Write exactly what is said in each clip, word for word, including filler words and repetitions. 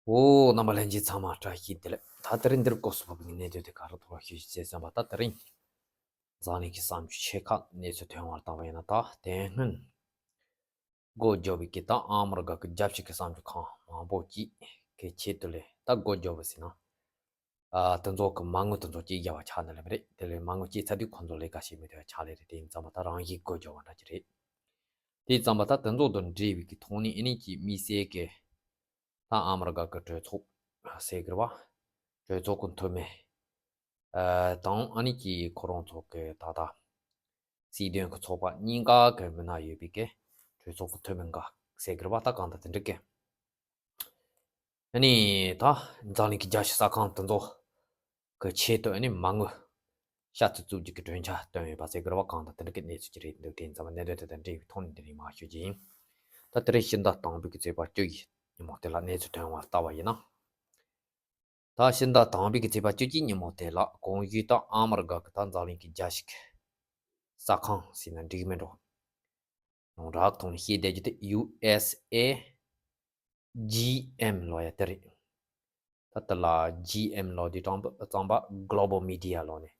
འོ། རྣམ་པ་ལྷན་རྒྱས་ཚང་མ་བཀྲ་ཤིས་བདེ་ལེགས། ད་དེ་རིང་འདིར་སྐོར་སུ་བབས་པའི་གནས་དོན་དེ་ག་རེ་ཐོག་ལ་ཞུ་ཞིག་བྱས་ཙམ་པ། ད་དེ་རིང་འཛམ་གླིང་གི་བསམ་ཚུལ་ཆེ་ཁག་གནས་ཚུལ་ཐོན་བར་བཏང་བ་ཡིན་ན། ད་དེ་སྔོན་སྒོ་རྒྱབ་པའི་གི་ད་ཨ་མི་རི་ཀ་གི་རྒྱལ་སྤྱི་གི་བསམ་ཚུལ་ཁང་མང་པོ་ཅིག་གི་ཆེད་དུ་ལས། ད་སྒོ་རྒྱབ་པ་ཟེར་ན། ཨ། དེ་ཚོ་གི་མ་དངུལ་དེ་ཚོ་གཅིག་རྒྱབ་པ་ཆགས་ནི་ལས་མ་རེད། དེ་ལས་མ་དངུལ་སྐྱེས་ཚར་དུས་ཁོང་ཚོ་ལས་ཀ་བྱེད་མི་ཐུབ་པ་ཆགས་ལེ་རེད། དེ་ཡིན་ཙམ་པ་ད་རང་བཞིན་སྒོ་རྒྱབ་པ་འདྲ་ཅིག་རེད། དེ་ཡིན་ཙམ་པ་ད་དེ་ཚོ་དང་འབྲེལ་བའི་གི་ཐོག་ནས་ཨ་ནི་ཅིག་དམིགས་བསལ་གི་ད་ཨ་མི་རི་ཀ་གི་གྲོས་ཚོགས་ཟེར་གི་རེད་བ། གྲོས་ཚོགས་གི་འཐུས་མི། ཨ། དང་ཨ་ནི་ཅིག་ཁོ་རང་ཚོ་གི་ད་ལྟ་སྲིད་དོན་གི་ཚོགས་པ་གཉིས་ཀ་གི་མི་སྣ་ཡོད་པའི་གི་གྲོས་ཚོགས་གི་འཐུས་མི་འགའ་ཟེར་གི་རེད་བ། ད་གང་ལྟར་དེ་འདྲ་གི། ཨ་ནི་ད་འཛམ་གླིང་གི་རྒྱལ་སྤྱིའི་གསར་ཁང་དེ་ཚོ་གི་ཆེད་དུ་ཨ་ནི་མ་དངུལ་ཤ་ཚ་བཙུགས་རྒྱུ་གི་གྲོས་འཆར་བཏོན་ཡོད་པ་ཟེར་གི་རེད་བ། གང་ལྟར་དེ་འདྲ་གི་གནས་ཚུལ་ཅིག་རེད་འདུག་དེ་ཡིན་ཙམ་པ་གནད་དོན་དེ་དང་འབྲེལ་བའི་ཐོག་ནས་འདི་རིང་མར་ཞུ་རྒྱུ་ཡིན། ད་དེ་རིང་ཕྱི་ཟླ་དང་པོའི་གི་ཚེས་པ་བཅུ་ཡི་ཉིན་མོ་དེ་ལ་གནས་ཚུལ་ཐོན་བར་བལྟ་བ་ཡིན་ན། ད་ཕྱི་ཟླ་དང་པོའི་གི་ཚེས་པ་བཅུ་གཅིག་ཉིན་མོ་དེ་ལ་གོང་ཞུས་ད་ཨ་མི་རི་ཀ་གི་ད་འཛམ་གླིང་གི་རྒྱལ་སྤྱིའི་གསར་ཁང་ཟེར་ན་འགྲིག་མིན་འགྲོ། ཡོངས་གྲགས་ཐོག་ནས་ཤེས་བསྡད་རྒྱུ་དེ་ཡུ་ཨེས་ཨེ་ཇི་ཨེམ་ལབ་ཡ་དེ་རེད། ད་དེ་ལ་ཇི་ཨེམ་ལབ་དུས་ཙམ་པ་ཙམ་པ་Global Media ལབ་ནས།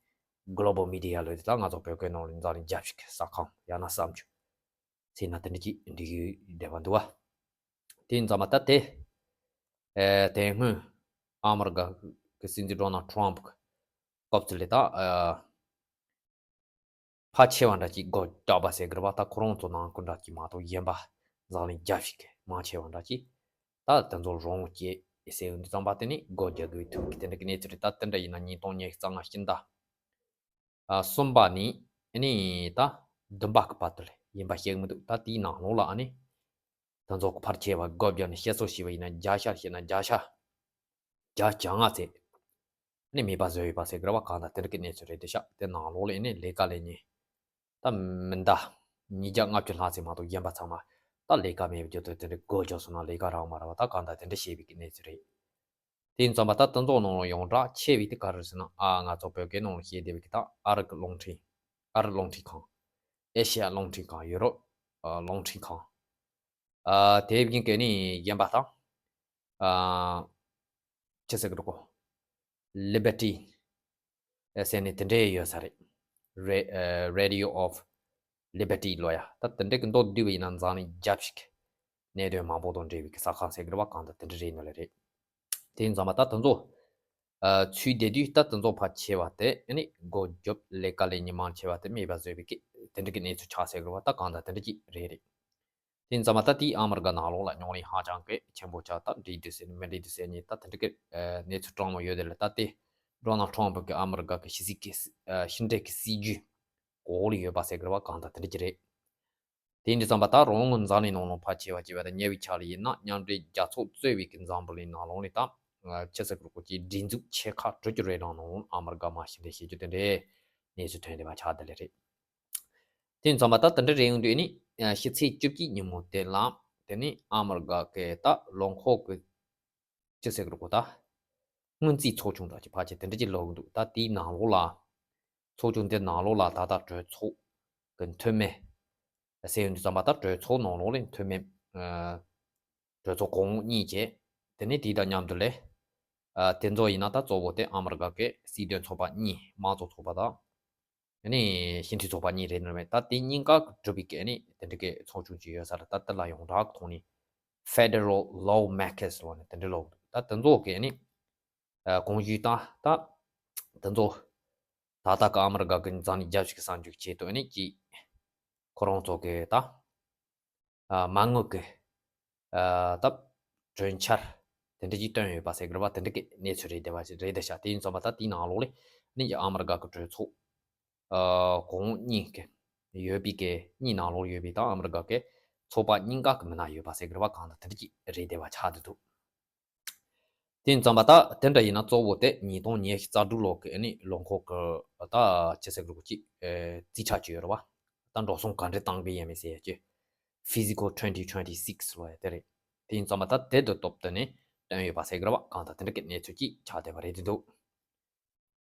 Global Media ལབ་དུས་ད་ང་ཚོ་བོད་སྐད་ནང་ལ་འཛམ་གླིང་རྒྱལ་སྤྱིའི་གསར་ཁང་ཡང་ན་བསམ་ཚུལ་ཟེར་ན་དེ་འདྲ་ཅིག་འགྲིག་ཡོད་བསྡད་པ་འདུག་བ། དེ་ཡིན་ཙམ་པ་ད་དེ། ཨེ། དེ་སྔོན་ཨ་མི་རི་ཀ་གི་སྲིད་འཛིན་ཌོ་ནལ་ཊམ་པ་གི་སྐབས་སུ་ལས་ད། ཨ། ཕལ་ཆེ་བ་འདྲ་ཅིག་སྒོ་བརྒྱབ་པ་ཟེར་གི་རེད་བ། ད་ཁོ་རང་ཚོ་ནང་ཁུལ་འདྲ་ཅིག་མ་གཏོགས་གཞན་པ་འཛམ་གླིང་རྒྱལ་སྤྱིའི་མང་ཆེ་བ་འདྲ་ཅིག་ད་དེ་ཚོ་རང་དབང་སྐྱེས་ཟེར་ཡོང་དུས་ཙམ་པ་དེ་ནི་སྒོ་རྒྱག་དགོས་ཐུག་གི་དེ་འདྲ་གི་གནས་ཚུལ་རེད། ད་དེ་འདྲ་ཡིན་ན་ཉིས་སྟོང་ཉི་ཤུ་རྩ་ལྔ་ཕྱི་ཟླ། ཨ། གསུམ་པ་ནས་ཨ་ནི་ད་བདུན་པ་གི་བར་དུ་ལ་ཡིན་པ་ཤེས་ཀྱི་མི་འདུག་ད་དེའི་ནང་ལོགས་ལ་ཨ་ནི་དེ་ཚོ་གི་ཕལ་ཆེ་བ་སྒོ་བརྒྱབ་ནས་བཤད་སྲོལ་ཞིག་བ་ཡིན་ན་བརྒྱ་ཆ་བཤད་ན་བརྒྱ་ཆ་བརྒྱ་བཅོ་ལྔ་ཙམ་ནི་མེད་པ་བཟོས་ཡོད་པ་ཟེར་གི་རེད་བ། གང་ལྟར་དེ་འདྲ་གི་གནས་ཚུལ་རེད་དེ་ཤག་དེ་ནང་ལོགས་ལ་ཨ་ནི་ལས་ཀ་ལས་མཁན་ད་མི་ཟླ་ཉིས་བརྒྱ་ལྔ་བཅུ་ལྷག་ཙམ་མ་གཏོགས་གཞན་པ་ཚང་མ་ད་ལས་ཀ་མེད་པ་རྒྱུ་དེ་དེ་འདྲ་སྒོ་བརྒྱབ་སོང་ན་ལས་ཀ་རག་མ་རག་བ་ད་གང་ལྟར་དེ་འདྲ་བཤད་པའི་གི་གནས་ཚུལ་རེད། དེ་ཡིན་ཙམ་པ་ད་དེ་ཚོ་ནང་ལ་ཡོངས་གྲགས་ཆེ་བའི་དེ་ག་རེ་ཟེར་ན། ཨ། ང་ཚོ་བོད་སྐད་ནང་ལ་བཤད་བསྡད་པའི་གི་ད་ཨ་རི་གི་རླུང་འཕྲིན། ཨ་རི་རླུང་འཕྲིན་ཁང་། ཨེ་ཤི་ཡ་རླུང་འཕྲིན་ཁང་། ཡུ་རོབ་ཨ་རླུང་འཕྲིན་ཁང་། ཨ། དེ་བཞིན་གི་ནི་གཞན་པ་དང་། ཨ། ཅི་ཟེར་གི་འདུག་གོ། Liberty ཟེར་ནས་དེ་འདྲའི་ཡོད་ས་རེད། Ra- ཨ། Radio of Liberty ལབ་ཡ། ད་དེ་འདྲའི་གི་མདོར་བསྡུས་པ་ཡིན་ན་འཛམ་གླིང་རྒྱལ་སྤྱིའི་གནད་དོན་མང་པོ་དང་འབྲེལ་བའི་གི་གསར་ཁང་ཟེར་གི་རེད་བ། གང་ལྟར་དེ་འདྲ་རེད་ནི་ལ་རེད། དེ་ཡིན་ཙམ་པ་ད་དེ་ཚོ། ཨ། ཚུད་བསྡད་དུས་ད་དེ་ཚོ་ཕལ་ཆེ་བ་དེ་ཨ་ནི་སྒོ་རྒྱབ་ལས་ཀ་ལས་མཁན་མང་ཆེ་བ་དེ་མེད་པ་བཟོས་པའི་གི་དེ་འདྲ་གི་གནས་ཚུལ་ཆགས་ཟེར་གི་རེད་བ། ད་གང་ལྟར་དེ་འདྲ་ཅིག་རེད་རེད། དེ་ཡིན་ཙམ་པ་ད་དེའི་ཨ་མི་རི་ཀ་ནང་ལོགས་ལ་རྙོག་གླེང་ཧ་ཅང་གི་ཆེན་པོ་ཆགས། ད་འགྲིག་འདུག་ཟེར་ནས་མི་འགྲིག་འདུག་ཟེར་ནས་ད་དེ་འདྲ་གི་ཨ་གནས་ཚུལ་གྲང་མོ་ཡོད་དེ་ལ། ད་དེ་ཌོ་ནལ་ཊམ་པ་གི་ཨ་མི་རི་ཀ་གི་ཕྱི་སྲིད་ཀྱི་ཨ་ཕྱི་འབྲེལ་གྱི་སྲིད་ཇུས་འོག་ལ་ཡོད་པ་ཟེར་གི་རེད་བ། གང་ལྟར་དེ་འདྲ་ཅིག་རེད། དེ་འདྲ་ཙམ་པ་ད་རང་ངོས་འཛམ་གླིང་ནང་ལ་ཕལ་ཆེ་བ་བྱས་པ་དང་ཉེ་བའི་ཆར་ལ་ཡིན་ན་མཉམ་འབྲེལ་རྒྱལ་ཚོགས་གཙོས་པའི་གི་འཛམ་བུ་གླིང་ནང་ལོགས་ནས་ད་ཨ་ཅི་ཟེར་གི་རེད་གོ། ཅིག་སྒྲིག་འཛུགས་ཆེ་ཁག་དྲུག་ཅུ་རེ་གྲངས་ནང་ཨ་མི་རི་ཀ་མར་ཕྱི་འབྲེལ་བྱེད་རྒྱུ་དེ་འདྲའི་གནས་ཚུལ་ཐོན་བསྡད་པ་ཆགས་བསྡད་ལེ་རེད། དེ་ཡིན་ཙམ་པ་ད་དེ་འདྲ་རེད་ཡོང་དུས་ནི་ཕྱི་ཚེས་བཅུ་གཅིག་ཉིན་མོ་དེ་ལ་དེ་ནི་ཨ་མི་རི་ཀ་གི་ད་ལོ་འཁོར་གི་ཅི་ཟེར་གི་རེད་གོ། ད་སྔོན་རྩིས་ཚོགས་ཆུང་འདྲ་ཅིག་ཕལ་ཆེར་དེ་འདྲ་ཅིག་ལབ་གི་འདུག་ད་དེའི་ནང་ལོགས་ལ་ཚོགས་ཆུང་དེ་ནང་ལོགས་ལ་ད་ལྟ་གྲོས་ཚོགས་ཀྱི་འཐུས་མི་ཟེར་ཡོང་དུས་ཙམ་པ་ད་གྲོས་ཚོགས་ནང་ལོགས་ལ་འཐུས་མི་ཨ་གྲོས་ཚོགས་གོང་འོག་གཉིས་བྱས། དེ་ནས་དེ་དང་མཉམ་དུ་ལས་ཨ་དེ་ཚོ་ཡིན་ན་ད་གཙོ་བོ་དེ་ཨ་མི་རི་ཀ་གི་སྲིད་དོན་ཚོགས་པ་གཉིས། དམངས་གཙོ་ཚོགས་པ་དང་ཨ་ནི་སྤྱི་འཐུས་ཚོགས་པ་གཉིས་རེད་ནི་རེད། ད་དེ་གཉིས་ཀ་གྲུབ་པའི་གི་ཨ་ནི་དེ་འདྲ་གི་ཚོགས་ཆུང་ཅིག་ཡོད་ས་རེད། ད་དེ་ལ་ཡོངས་གྲགས་ཐོག་ནས་Federal Lawmakers ལབ་ནས་དེ་འདྲ་ལབ་འདུག་ད་དེ་ཚོ་གི་ཨ་ནི་ཨ་གོང་ཞུས་ད་ད་དེ་ཚོ་ད་ལྟ་གི་ཨ་མི་རི་ཀ་གི་འཛམ་གླིང་རྒྱལ་སྤྱི་གི་གསར་འགྱུར་ཆེད་དུ་ཨ་ནི་ཅིག་ཁོ་རང་ཚོ་གི་ད་ཨ་མ་དངུལ་གི་ཨ་ད་གྲོས་འཆར་དེ་འདྲ་ཅིག་བཏོན་ཡོད་པ་ཟེར་གི་རེད་བ། དེ་འདྲ་གི་གནས་ཚུལ་རེད་བསྡད་པ་རེད་བསྡད་ཤག་དེ་ཡིན་ཙམ་པ་ད་དེའི་ནང་ལོགས་ལ་ནི་ཨ་མི་རི་ཀ་གི་གྲོས་ཚོགས་ཨ་གོང་འོག་གཉིས་ཀྱི་ཡོད་པའི་གི་གཉིས་ནང་ལོགས་ཡོད་པའི་ད་ཨ་མི་རི་ཀ་གི་ཚོགས་པ་གཉིས་ཀ་གི་མི་སྣ་ཡོད་པ་ཟེར་གི་རེད་བ། གང་ལྟར་དེ་འདྲ་ཅིག་རེད་བསྡད་པ་ཆགས་བསྡད་འདུག་དེ་ཡིན་ཙམ་པ་ད་དེ་འདྲ་ཡིན་ན་གཙོ་བོ་དེ་ཉིས་སྟོང་ཉི་ཤུ་རྩ་དྲུག་ལོ་གི་ཨ་ནི་ལོ་འཁོར་གི་ད་ཅི་ཟེར་དགོས་ཀྱི་ཨེ་རྩིས་ཁྲ་ཅིག་ཡོད་རེད་བ། ད་འགྲོ་སོང་ག་འདྲ་བཏང་གི་ཡོད་མེད་ཟེར་ཡ་ཅིག Fiscal twenty twenty-six ལབ་ཡ་དེ་རེད། དེ་ཡིན་ཙམ་པ་ད་དེ་དང་སྟབས་བསྟུན་ནས་བཏོན་ཡོད་པ་ཟེར་གི་རེད་བ། གང་ལྟར་དེ་འདྲ་གི་གནས་ཚུལ་ཅིག་ཆགས་བསྡད་པ་རེད་བསྡད་འདུག་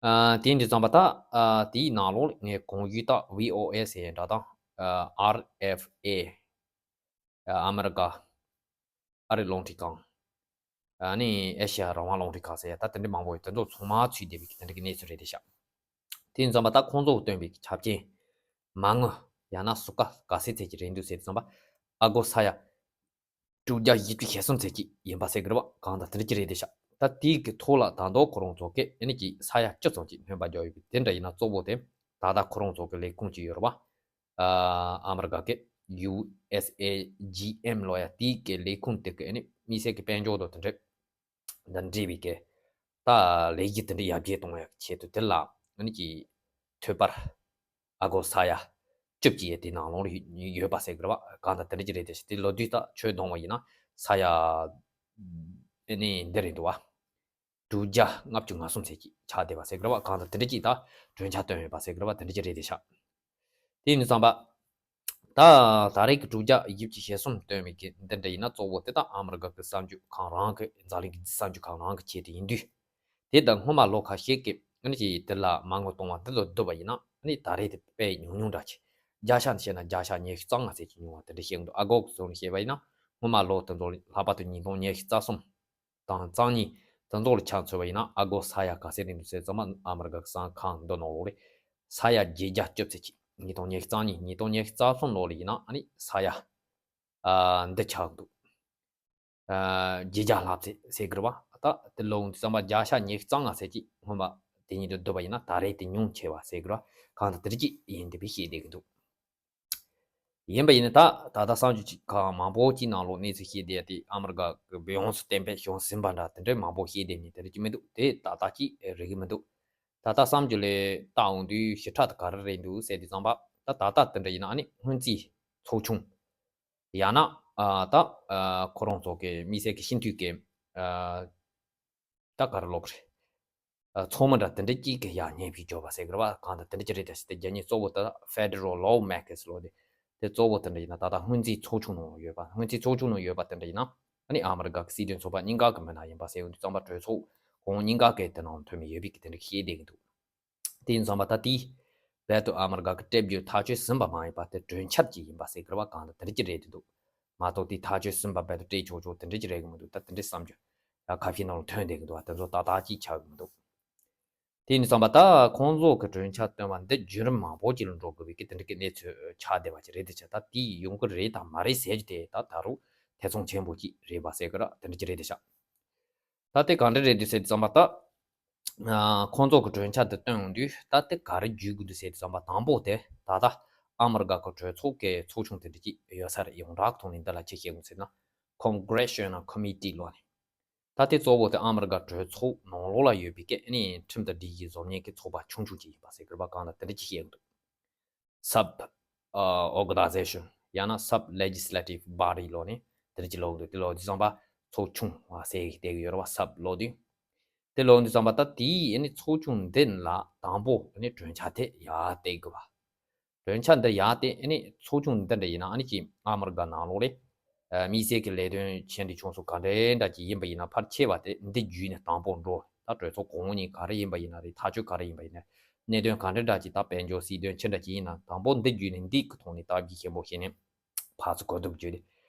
ཨ་དེ་འདྲ་ཙམ་པ་ད་ཨ་དེའི་ནང་ལོགས་ངས་གོང་ཞུས་ད་བྷི་ཨོ་ཨེ་ཟེར་ཡ་འདྲ་དང་ཨ་ཨར་ཨེཕ་ཨེ། ཨ་མི་རི་ཀ་ཨ་རིའི་རླུང་འཕྲིན་ཁང་། ཨ་ནི་ཨེ་ཤ་ཡ་རང་དབང་རླུང་འཕྲིན་ཁང་ཟེར་ཡ་ད་དེ་འདྲ་མང་པོ་ཡོད། དེ་ཚོ་ཚང་མ་ཚུད་བསྡད་པའི་དེ་འདྲ་གི་གནས་ཚུལ་རེད་དེ་ཤག་དེ་ཡིན་ཙང་མ་ད་ཁོང་ཚོ་བཏོན་པའི་ཆ་རྐྱེན་མ་དངུལ་ཡང་ན་སུ་ག་ག་ཚད་ཚད་ཀྱི་རེད་འདུག་ཟེར་དུས་ཙམ་པ་ཨ་སྒོར་ས་ཡ་དྲུག་བརྒྱ་བཞི་བཅུ་ཞེ་གསུམ་ཚད་ཀྱི་ཡིན་པ་ཟེར་གི་རེད་བ། གང་ལྟར་དེ་འདྲ་ཅིག་རེད་དེ་ཤག་ད་དེའི་གི་ཐོག་ལ་ད་དུང་ཁོ་རང་ཚོ་གི་ཨ་ནི་ཀྱི་ས་ཡ་བཅུ་ཙམ་ཅིག་སྣོན་པ་རྒྱག་ཡོད་པའི་དེ་འདྲ་ཡིན་ན་གཙོ་བོ་དེ་ད་ལྟ་ཁོ་རང་ཚོ་གི་ལས་ཁུངས་ཅིག་ཡོད་རེད་བ། ཨ་ཨ་མི་རི་ཀ་གི་ཡུ་ཨེས་ཨེ་ཇི་ཨེམ་ལོ་ཡ་དེའི་གི་ལས་ཁུངས་དེ་གི་ཨ་ནི་དམིགས་བསལ་གི་དཔལ་འབྱོར་དང་དེ་འདྲ་དང་འབྲེལ་བའི་གི་ད་ལས་གཞི་དེ་འདྲ་ཡར་རྒྱས་གཏོང་ཡག་ཆེད་དུ་དེ་ལ་ཨ་ནི་ཀྱི་ཐོད་པར་ཨ་སྒོར་ས་ཡ་བཅུ་བཅུ་ཡས་དེ་ནང་ལོགས་ཡོད་པ་ཟེར་གི་རེད་བ། གང་ལྟར་དེ་འདྲ་ཅིག་རེད་དེ་ཤག་དེ་ལོ་དུས་ད་ཆོས་བསྡོམས་པ་ཡིན་ན་ས་ཡ་ཨ་ནི་འདི་རེད་འདུག་བ། དྲུག་བརྒྱ་ལྔ་བཅུ་ང་གསུམ་ཚད་ཀྱི་ཆགས་བསྡད་པ་ཟེར་གི་རེད་བ། གང་ལྟར་དེ་འདྲ་ཅིག་ད་གྲོས་འཆར་བཏོན་ཡོད་པ་ཟེར་གི་རེད་བ། དེ་འདྲ་ཅིག་རེད་དེ་ཤག་དེ་ཡིན་དུས་ཙམ་པ། ད་ད་རེས་ཀྱི་དྲུག་བརྒྱ་བཞི་བཅུ་ཞེ་གསུམ་བཏོན་མི་གི་འདི་འདྲ་ཡིན་ན་གཙོ་བོ་དེ་ད་ཨ་མི་རི་ཀ་གི་གསར་འགྱུར་ཁང་རང་གི་འཛམ་གླིང་གི་གསར་འགྱུར་ཁང་རང་གི་ཆེད་དུ་ཡིན་དུས། དེ་དང་སྔོན་མ་ལོ་ཁ་ཤས་ཀྱི་ཨ་ནི་ཅིག་དེ་ལ་མ་དངུལ་གཏོང་བ་འདི་ལོ་བསྡུར་བ་ཡིན་ན་ཨ་ནི་ད་རེས་དེ་དཔེ་ཉུང་ཉུང་འདྲ་ཅིག་བརྒྱ་ཆ་ནས་བཤད་ན་བརྒྱ་ཆ་ཉི་ཤུ་རྩ་ལྔ་ཟེར་གྱི་ཉུང་བ་དེ་འདྲ་བཤད་ཀྱི་འདུག་ཨ་སྒོར་གྱི་ཐོག་ནས་བཤད་པ་ཡིན་ན་སྔོན་མ་ལོ་དེ་ཚོ་ལྷག་པར་དུ་ཉིས་སྟོང་ཉི་ཤུ་རྩ་གསུམ་དང་རྩ་གཉིས་དེ་ཚོ་ལ་ཆ་མཚོན་པ་ཡིན་ན་ཨ་སྒོར་ས་ཡ་ག་ཚད་རེད་འདུག་ཟེར་ཙམ་པ་ཨ་མི་རི་ཀ་གི་གསར་ཁང་འདི་ནང་ལོགས་ལས་ས་ཡ་བརྒྱད་བརྒྱ་བཅུ་ཚེག་གཅིག་ཉིས་སྟོང་ཉི་ཤུ་རྩ་གཉིས་ཉིས་སྟོང་ཉི་ཤུ་རྩ་གསུམ་ལོ་ལ་ཡིན་ན་ཨ་ནི་ས་ཡ་ཨ་འདི་ཆགས་འདུག་ཨ་བརྒྱད་བརྒྱ་ལྷག་ཚེག་ཟེར་གི་རེད་བ། ད་དེ་ལོ་འདི་ཙམ་པ་བརྒྱ་ཆ་ཉི་ཤུ་རྩ་ལྔ་ཚེག་གཅིག་སྔོན་མ་དེ་ཉིད་དུ་བསྡུར་བ་ཡིན་ན་ད་རེས་དེ་ཉུང་ཆེ་བ་ཟེར་གི་རེད་བ། གང་ལྟར་དེ་འདྲ་ཅིག་ཡིན་བསྡད་པའི་ཤེས་བསྡད་ཀྱི་འདུག་ཡིན་པ་ཡིན་ན་ད་ད་ལྟ་གསར་འགྱུར་ཅིག་ཁག་མང་པོ་ཅིག་ནང་ལོགས་གནས་ཚུལ་བཤད་བསྡད་ཡ་དེ་ཨ་མི་རི་ཀ་གི་ཡོངས་སུ་གཏན་འབེབས་བྱུང་ཟིན་པ་འདྲ་དེ་འདྲའི་མང་པོ་བཤད་བསྡད་མཁན་དེ་འདྲ་ཅིག་མི་འདུག་དེ་ཏག་ཏག་ཅིག་རེད་གི་མི་འདུག་ད་ལྟ་གསར་འགྱུར་ལ་བལྟ་འོང་དུས་ཞིབ་ཕྲ་དེ་ག་རེ་རེད་འདུག་ཟེར་དུས་ཙམ་པ་ད་ད་ལྟ་དེ་འདྲ་ཡིན་ན་ཨ་ནི་སྔོན་རྩིས་ཚོགས་ཆུང་ཡང་ན་ཨ་ད་ཨ་ཁོ་རང་ཚོ་གི་དམིགས་བསལ་གྱི་སྤྱི་འཐུས་ཀྱི་ཨ་ད་ག་རེ་ལབ་དགོས་རེད། ཚོགས་མི་འདྲ་དེ་འདྲ་གཅིག་གི་ཡར་སྙན་ཞུ་འབྱོར་བ་ཟེར་གི་རེད་བ། གང་ལྟར་དེ་འདྲ་ཅིག་རེད་དེ་ཤག་དེ་རྒྱ་ཉིད་གཙོ་བོ་དེ་Federal Lawmakers ལོ་དེ་དེ་གཙོ་བོ་དེ་འདྲ་ཡིན་ན་ད་ལྟ་སྔོན་རྩིས་ཚོགས་ཆུང་ནང་ཡོད་པ། སྔོན་རྩིས་ཚོགས་ཆུང་ནང་ཡོད་པ་དེ་འདྲ་ཡིན་ན་ཨ་ནི་ཨ་མི་རི་ཀ་གི་སྲིད་དོན་ཚོགས་པ་གཉིས་ཀ་གི་མི་སྣ་ཡིན་པ་ཟེར་ཡོང་དུས་ཙམ་པ་གྲོས་ཚོགས་གོང་གཉིས་ཀ་གི་དེ་ནང་འཐོན་མི་ཡོད་པའི་གི་དེ་འདྲ་བཤད་བསྡད་གི་འདུག་དེ་ཡིན་ཙམ་པ་ད་དེའི་རྦད་དུ་ཨ་མི་རི་ཀ་གི་སྤྲད་རྒྱུ་ཐག་གཅོད་ཟིན་པ་མ་ཡིན་པ་དེ་གྲོས་འཆར་གཅིག་ཡིན་པ་ཟེར་གི་རེད་བ། གང་ལྟར་དེ་འདྲ་ཅིག་རེད་དེ་འདུག་མ་གཏོགས་དེ་ཐག་གཅོད་ཟིན་པ་རྦད་དུ་སྤྲད་ཆོག་ཆོག་དེ་འདྲ་ཅིག་རེད་གི་མི་འདུག་ད་དེ་འདྲ་བསམ་རྒྱུ་ཡ་ཁ་ཤས་ནང་ལ་ཐོན་བསྡད་གི་འདུག་བ། དེ་ཚོ་ཏག་ཏག་ཅིག་ཆགས་གི་མི་འདུག་དེ་ཡིན་ཙམ་པ་ད་ཁོང་ཚོ་གི་གྲོས་འཆར་བཏོན་པ་འདི་བརྒྱུད་རིམ་མང་པོ་ཅིག་ལ་འགྲོ་དགོས་པའི་གི་དེ་འདྲ་གི་གནས་ཚུལ་ཆགས་བསྡད་པ་ཅིག་རེད་དེ་ཤག་ད་དེ་ཡོང་གི་རེད་དང་མ་རེད་ཟེར་རྒྱུ་དེ་ད་ད་རུང་ཐེ་ཚོམ་ཆེན་པོ་ཅིག་རེད་པ་ཟེར་གི་ར་དེ་འདྲ་ཅིག་རེད་དེ་ཤག་ད་དེ་གང་འདྲ་རེད་འདུག་ཟེར་དུས་ཙམ་པ་ད། ཨ་ཁོང་ཚོ་གི་གྲོས་འཆར་འདི་བཏོན་ཡོང་དུས་ད་དེ་ག་རེ་བརྗོད་དགོས་འདུག་ཟེར་དུས་ཙམ་པ་དང་པོ་དེ་ད་ལྟ་ཨ་མི་རི་ཀ་གི་གྲོས་ཚོགས་ཀྱི་ཚོགས་ཆུང་དེ་འདྲ་ཅིག་ཡོད་ས་རེད། ཡོངས་གྲགས་ཐོག་ནས་འདི་ལ་ཅི་བཤད་དགོས་ཟེར་ན་Congressional Committee ལོ་ནས་ད་དེ་གཙོ་བོ་དེ་ཨ་མི་རི་ཀ་གྲོས་ཚོགས་ནང་ལོགས་ལ་ཡོད་པའི་གི་ཨ་ནི་ཁྲིམས་དང་སྒྲིག་གཞི་བཟོ་མཁན་གྱི་ཚོགས་པ་ཆུང་ཆུང་ཅིག་ཡིན་པ་ཟེར་གི་རེད་པ། གང་ལ་དེ་འདྲ་ཅིག་བཤད་ཡོང་འདུག sub ཨ་organization ཡང་ན་sub legislative body ལོ་ནི་དེ་འདྲ་ཅིག་ལབ་འདུག་དེ་ལབ་དུས་ཙམ་པ་ཚོགས་ཆུང་བ་ཟེར་གི་བསྡད་གི་ཡོད་རེད་བ། sub ལབ་དུས་དེ་ལབ་དུས་ཙམ་པ་ད་དེའི་ཨ་ནི་ཚོགས་ཆུང་འདི་ལ་དང་པོ་ཨ་ནི་གྲོས་འཆར་དེ་ཡར་བཏེག་དགོས་པ། གྲོས་འཆར་འདི་ཡར་བཏེག་ཨ་ནི་ཚོགས་ཆུང་འདི་འདྲ་ཡིན་ན་ཨ་ནི་ཅིག་ཨ་མི་རི་ཀ་ནང་ལོགས་ལས་ཨ་དམིགས་བསལ་གྱི་ལས་དོན་ཆེ་འབྲིང་ཆུང་གསུམ་ག་འདྲའི་འདྲ་ཅིག་ཡིན་པ་ཡིན་ན་ཕལ་ཆེ་བ་དེ་འདི་བརྒྱུད་ནས་དང་པོ་འགྲོ། ད་གྲོས་ཚོགས་གོང་འོག་གཉིས་ག་རེ་ཡིན་པ་ཡིན་ན་རེད། ཐག་གཅོད་ག་རེ་ཡིན་པ་ཡིན་ན་གནད་དོན་ག་འདྲ་འདྲ་ཅིག་ད་དཔལ་འབྱོར་སྲིད་དོན་ཆེ་འདྲ་ཅིག་ཡིན་ན་དང་པོ་འདི་བརྒྱུད་ནས་འདི་གི་ཐོག་ནས་ལྟ་རྒྱ་ཆེན་པོ་བྱས་ནས་ཕར་ཚུར་གོ་བསྡུར་བརྒྱུད་དེ་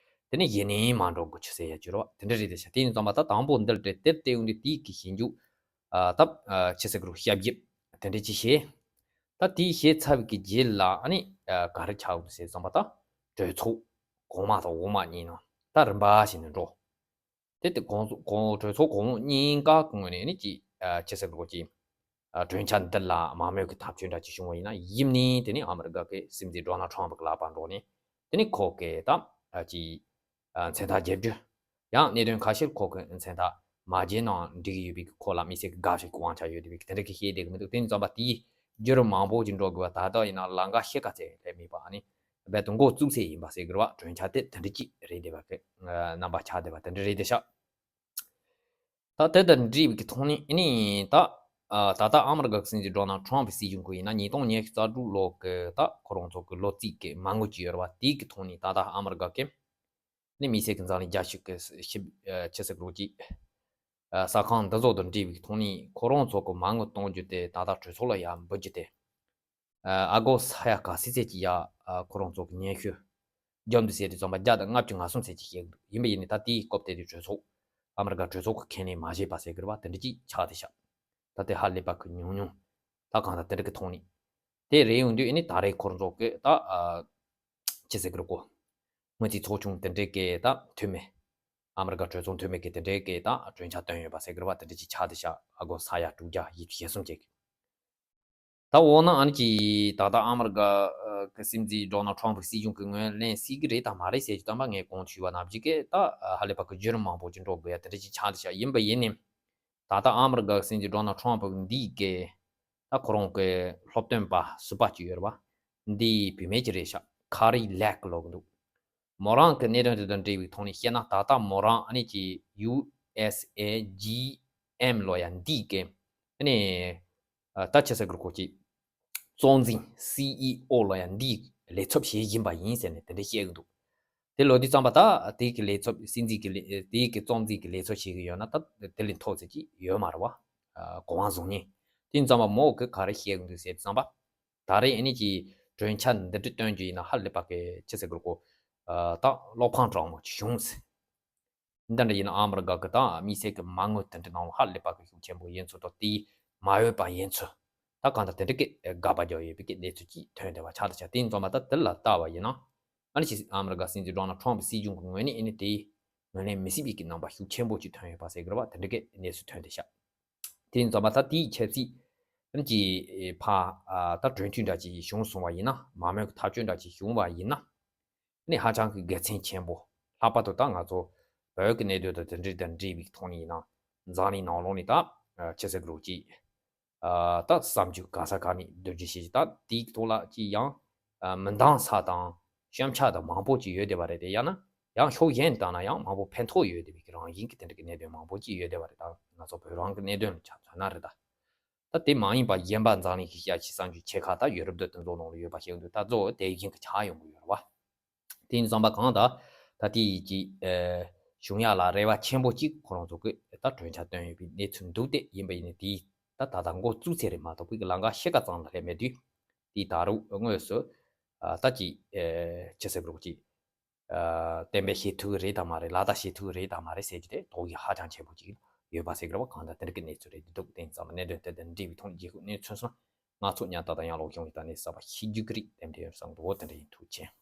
དེ་ནས་གཞི་ནས་མ་འགྲོ་དགོས་ཆི་ཟེར་ཡ་ཅིག་རེད་བ། དེ་འདྲ་རེད་དེ་ཤག་དེ་ཡིན་ཙང་མ་ད་དང་པོ་འདི་ལ་དེ་དེར་བལྟས་ཡོང་དུས་དེའི་གི་ཞིབ་འཇུག་ཨ་ད་ཨ་ཆི་ཟེར་གི་རེད། ཞིབ་འཇུག་དེ་འདྲ་ཅིག་བྱས། ད་དེའི་བྱས་ཚར་བའི་གི་རྗེས་ལ་ཨ་ནི་ཨ་ག་རེ་ཆགས་འདུག་ཟེར་ཙམ་པ་ད་གྲོས་ཚོགས་གོང་མ་དང་འོག་མ་གཉིས་ནང་ད་རིམ་པ་བྱས་ནས་འགྲོ། དེ་དེ་གོང་གོང་གྲོས་ཚོགས་གོང་འོག་གཉིས་ཀ་གི་ངོས་ནས་ནི་ཅིག་ཨ་ཆི་ཟེར་དགོས་ཀྱི་ཨ་གྲོས་འཆར་འདི་ལ་མང་མོས་ཀྱི་ཐག་གཅོད་འདྲ་ཅིག་བྱུང་བ་ཡིན་ན་ཡིན་ནི་དེ་ནི་ཨ་མི་རི་ཀ་གི་སྲིད་འཛིན་ཌོ་ནལ་ཊམ་པ་གི་ལག་པར་འགྲོ་ནས་དེ་ནི་ཁོ་གི་ད་ཨ་ཅིག་ཨ་མཚན་རྟགས་རྒྱབ་རྒྱུ། ཡང་གནད་དོན་ཁ་ཤས་ཁོ་གི་མཚན་རྟགས་མ་བརྗེས་ནའང་འགྲིག་གི་ཡོད་པའི་ཁོ་ལ་དམིགས་བསལ་གྱི་དགའ་ཞིག་གི་དབང་ཆ་ཡོད་བསྡད་པའི་དེ་འདྲ་གི་བཤད་བསྡད་གི་མི་འདུག་དེ་ཡིན་ཙང་པ་དེའི་བརྒྱུད་རིམ་མང་པོ་ཅིག་འགྲོ་དགོས་པ་ད་ལྟ་ཡིན་ན་ལམ་ཁ་ཕྱེད་ཀ་ཙམ་ལས་མེད་པ་ཨ་ནི་རྦད་དེ་འགོ་བཙུགས་ཚར་ཡིན་པ་ཟེར་གི་རེད་བ། གྲོས་འཆར་དེ་དེ་འདྲ་ཅིག་རེད་བསྡད་པ་གི་རྣམ་པ་ཆགས་བསྡད་པ་དེ་འདྲ་རེད་བསྡད་ཤག་ད་དེ་དང་འབྲེལ་བའི་གི་ཐོག་ནས་ཨ་ནི་ད་ཨ་ད་ལྟ་ཨ་མི་རི་ཀ་གི་སྲིད་འཛིན་ཌོ་ནལ་ཊམ་པའི་སྲིད་གཞུང་ཁོ་ཡིན་ན་ཉིས་སྟོང་ཉི་ཤུ་རྩ་དྲུག་ལོ་གི་ད་ཁོ་རང་ཚོ་གི་ལོ་རྩིས་ཀྱི་མ་དངུལ་ཅིག་ཡོད་རེད་བ། དེའི་གི་ཐོག་ནས་ད་ལྟ་ཨ་མི་རི་ཀ་གི་ནི་དམིགས་བསལ་གྱི་འཛམ་གླིང་རྒྱལ་ཤོས་ཀྱི་ཞིབ་ཨ་ཆི་ཟེར་གི་རེད། ཨ་གསར་ཁང་འདི་ཚོ་དང་འབྲེལ་བའི་ཐོག་ནས་ཁོ་རང་ཚོ་གི་མ་དངུལ་གཏོང་རྒྱུ་དེ་ད་ལྟ་གྲོས་ཚོགས་ལ་ཡར་འབུལ་རྒྱུ་དེ་ཨ་ཨ་སྒོར་ས་ཡ་ག་ཚད་ཚད་ཀྱི་ཡ་ཨ་ཁོ་རང་ཚོ་གི་སྙན་ཞུ་བརྒྱབ་འདུག་ཟེར་དུས་ཙམ་པ་བརྒྱ་དང་ལྔ་བཅུ་ང་གསུམ་ཚད་ཀྱི་བཤད་གི་འདུག་ཡིན་པ་ཡིན་ནའི་ད་དེའི་སྐབས་དེ་དུས་གྲོས་ཚོགས་ ཨ་མི་རི་ཀ་གྲོས་ཚོགས་ཀྱི་ཁས་ལེན་མ་བྱས་པ་ཟེར་གི་རེད་བ། དེ་འདྲ་ཅིག་ཆགས་བསྡད་ཤག་ད་དེ་ཧ་ལས་པ་གི་ཉུང་ཉུང་། ད་གང་ལྟར་དེ་འདྲ་གི་ཐོག་ནས་དེ་རེད་ཡོང་དུས། ཨ་ནི་ད་རེས་ཁོ་རང་ཚོ་གི་ད་ཨ་ཅི་ཟེར་གི་རེད་གོ། སྔོན་རྩིས་ཚོགས་ཆུང་དེ་འདྲའི་གི་ད་འཐུས་མི། ཨ་མི་རི་ཀ་གྲོས་ཚོགས་འཐུས་མི་གི་དེ་འདྲའི་གི་ད་གྲོས་འཆར་བཏོན་ཡོད་པ་ཟེར་གི་རེད་བ། དེ་འདྲ་ཅིག་ཆགས་བསྡད་ཤག་ཨ་སྒོར་ས་ཡ་དྲུག་བརྒྱ་བཞི་བཅུ་ཞེ་གསུམ་ཅིག་ད་འོ་ན་ཨ་ནི་ཅི་ད་ལྟ་ཨ་མི་རི་ཀ་གི་སྲིད་འཛིན་ཌོ་ནལ་ཊམ་པ་སྲིད་གཞུང་གི་ངོས་ལེན་སྲིད་གི་རེད་དང་མ་རེད་ཟེར་གྱི་སྟོན་པ། ངས་གོང་དུ་ཞུས་པ་ནང་བཞིན་གི་ད་ཧ་ལས་པ་གི་བརྒྱུད་རིམ་མང་པོ་ཅིག་འགྲོ་དགོས་ཡ་དེ་འདྲ་ཅིག་ཆགས་བསྡད་ཤག་ཡིན་པ་ཡིན་ནའི། ད་ལྟ་ཨ་མི་རི་ཀ་གི་སྲིད་འཛིན་ཌོ་ནལ་ཊམ་པ་འདི་གི་ད་ཁོ་རང་གི་སློབ་སྟོན་པ་ཟུར་པ་ཅིག་ཡོད་རེད་བ། འདི་བུད་མེད་ཅིག་རེད་ཤག་ཁ་རི་ལེག་ལབ་གི་འདུག་མོ་རང་གི་གནད་དོན་དེ་དང་འབྲེལ་བའི་ཐོག་ནས་བཤད་ན། ད་ལྟ་མོ་རང་ཨ་ནི་ཅི་ཡུ་ཨེས་ཨེ་ཇི་ཨེམ་ལབ་ཡ་འདི་གི་ཨ་ནི་ད་ཆི་ཟེར་གི་རེད་གོ། ཅི་གཙོ་འཛིན་སི་ཨི་ཨོ་ལབ་ཡ་འདི་ལས་ཚབ་བྱེད་བཞིན་པ་ཡིན་ཟེར་ནས་དེ་འདྲ་བཤད་གི་འདུག་དེ་ལབ་དུས་ཙམ་པ་ད་དེ་གི་ལས་ཚབ་སྲིད་འཛིན་གི་ལས་དེ་གི་གཙོ་འཛིན་གི་ལས་ཚབ་བྱེད་གི་ཡོད་ན་ད་དེ་ལས་མཐོ་ཙམ་ཅིག་ཡོད་མ་རེད་བ། གོ་འཕང་བཟང་ངེས། དེ་ཙམ་པ་མོ་གི་ག་རེ་བཤད་གི་འདུག་ཟེར་དུས་ཙམ་པ། ད་རེས་ཨ་ནི་ཅི་གྲོས་འཆར་འདི་འདྲ་བཏོན་རྒྱུ་ཡིན་ན་ཧ་ལས་པ་གི་ཅི་ཟེར་དགོས་གོ། ད་བློ་ཕམ་སྤྲང་མོ་ཅིག་བྱུང་ཟེར། འདི་འདྲ་ཡིན་ན་ཨ་མི་རི་ཀ་གི་ད་དམིགས་བསལ་གི་མ་དངུལ་དེ་འདྲ་ནང་ལ་ཧ་ལས་པ་གི་ཤུགས་ཆེན་པོ་ཡིན་ཚུལ་དང་། དེ་མ་འོས་པ་ཡིན་ཚུལ། ད་གང་ལྟར་དེ་འདྲ་གི་དགག་པ་རྒྱག་ཡོད་པའི་གི་གནས་ཚུལ་ཅིག་ཐོན་བསྡད་པ་ཆགས་བསྡད་ཤག་དེ་ཡིན་ཙང་མ་ད་དེ་ལ་ལྟ་བ་ཡིན་ན། ཨ་ནི་ཅི་ཨ་མི་རི་ཀ་སྲིད་འཛིན་ཌོ་ནལ་ཊམ་པ་སྲིད་གཞུང་གི་ངོས་ནས་ཨ་ནི་དེ་ངོས་ལེན་མི་སྲིད་པའི་གི་རྣམ་པ་ཤུགས་ཆེན་པོ་ཅིག་ཐོན་ཡོད་པ་ཟེར་གི་རེད་བ། དེ་འདྲ་གི་གནས་ཚུལ་ཐོན་བསྡད་ཤག་དེ་ཡིན་ཙང་མ་ད་དེའི་ཆབ་སྲིད་ཨ་ནི་ཅི་ཕ་ཨ་ད་གྲོས་མཐུན་འདྲ་ཅིག་བྱུང་སོང་བ་ཡིན་ན། མ་མོས་ཐག་གཅོད་འདྲ་ཅིག་བྱུང་བ་ཡིན་ན། ནི་ཧ་ཅང་གི་དགེ་མཚན་ཆེན་པོ། ལྷག་པར་དུ་ད་ང་ཚོ་བོད་ཀྱི་གནད་དོན་དང་དེ་འདྲའི་དང་འབྲེལ་བའི་ཐོག་ནས་ཡིན་ན། འཛམ་གླིང་ནང་ལོགས་ནས་ད་ཨ་ཅི་ཟེར་དགོས་རེད་གོ། ཅིག་ཨ་ད་བསམ་རྒྱུ་ག་ས་ག་ནས་འདོན་རྒྱུ་ཞིག་ད་དེའི་ཐོག་ལ་ཅིག་ཡང་ཨ་མི་འདང་ས་དང་སྐྱོན་ཆ་དང་མང་པོ་ཅིག་ཡོད་བསྡད་པ་རེད་དེ། ཡང་ན་ཡང་ཕྱོགས་གཞན་བལྟས་ན་ཡང་མང་པོ་ཕན་ཐོགས་ཡོད་བསྡད་པའི་རང་བཞིན་གྱི་དེ་འདྲ་གི་གནད་དོན་མང་པོ་ཅིག་ཡོད་བསྡད་པ་རེད། ད་ང་ཚོ་བོད་རང་གི་གནད་དོན་ལ་ཆ་མཚོན་ན་རེད་ད། ད་དེ་མ་ཡིན་པ་གཞན་པ་འཛམ་གླིང་གི་ཤ་ཆེ་ས་འཇུ་ཆེ་ཁག་ད་ཡོ་རོབ་དང་དེ་ཚོ་ནང་ལ་ཡོད་པ་ཞིག་འདུག་ད་གཙོ་བོ་དེ་བཞིན་གྱི་ཆགས་ཡོང་གི་ཡོད་རེད་བ། དེ་ཡིན་ཙམ་པ་གང་ལྟར་ད་དེ་ཡི་གི་ཨ་བྱུང་ཡ་ལ་རེ་བ་ཆེན་པོ་གཅིག་ཁོ་རང་ཚོ་གི་ད་གྲོས་འཆར་བཏོན་ཡོད་པའི་གནས་ཚུལ་འདུག་སྟེ། ཡིན་པ་ཡིན་ནའི་དེ་ད་ད་ལྟ་འགོ་བཙུགས་ཚར་རེད་མ་གཏོགས་པའི་གི་ལམ་ཁ་ཕྱེད་ཀ་ཙམ་ལ་སླེབས་མེད་དུས། དེ་ད་རུང་དངོས་སུ་ཨ་ད་ཅིག་ཨ་ཅི་ཟེར་དགོས་རེད་གོ། ཅིག་ཨ་གཏན་འབེབས་བྱེད་ཐུབ་ཀྱི་རེད་དམ་མ་རེད། ལག་བསྟར་བྱེད་ཐུབ་ཀྱི་རེད་དམ་མ་རེད་ཟེར་རྒྱུ་དེ་དོགས་ཡོད་ཧ་ཅང་ཆེན་པོ་ཅིག་ཡོད་པ་ཟེར་གི་རེད་བ། གང་ལྟར་དེ་འདྲ་གི་གནས་ཚུལ་རེད་འདུག་དེ་ཙམ་གནད་དོན་དེ་དང་འབྲེལ་བའི་ཐོག་ནས་རྒྱལ་ཁབ་གནས་ཚུལ་སོང་ན། ང་ཚོ་ཉག་ཏག་ཏག་ཡང་ལོག་ཡོང་གི་ད་ནས་གསར་པ་ཤེས་རྒྱུ་གི་རེད། དེ་འདྲ་ཡོད་བསམ་འདུག་འོ་དེ་འདྲ་ཡིན། ཐུགས་རྗེ་ཆེ།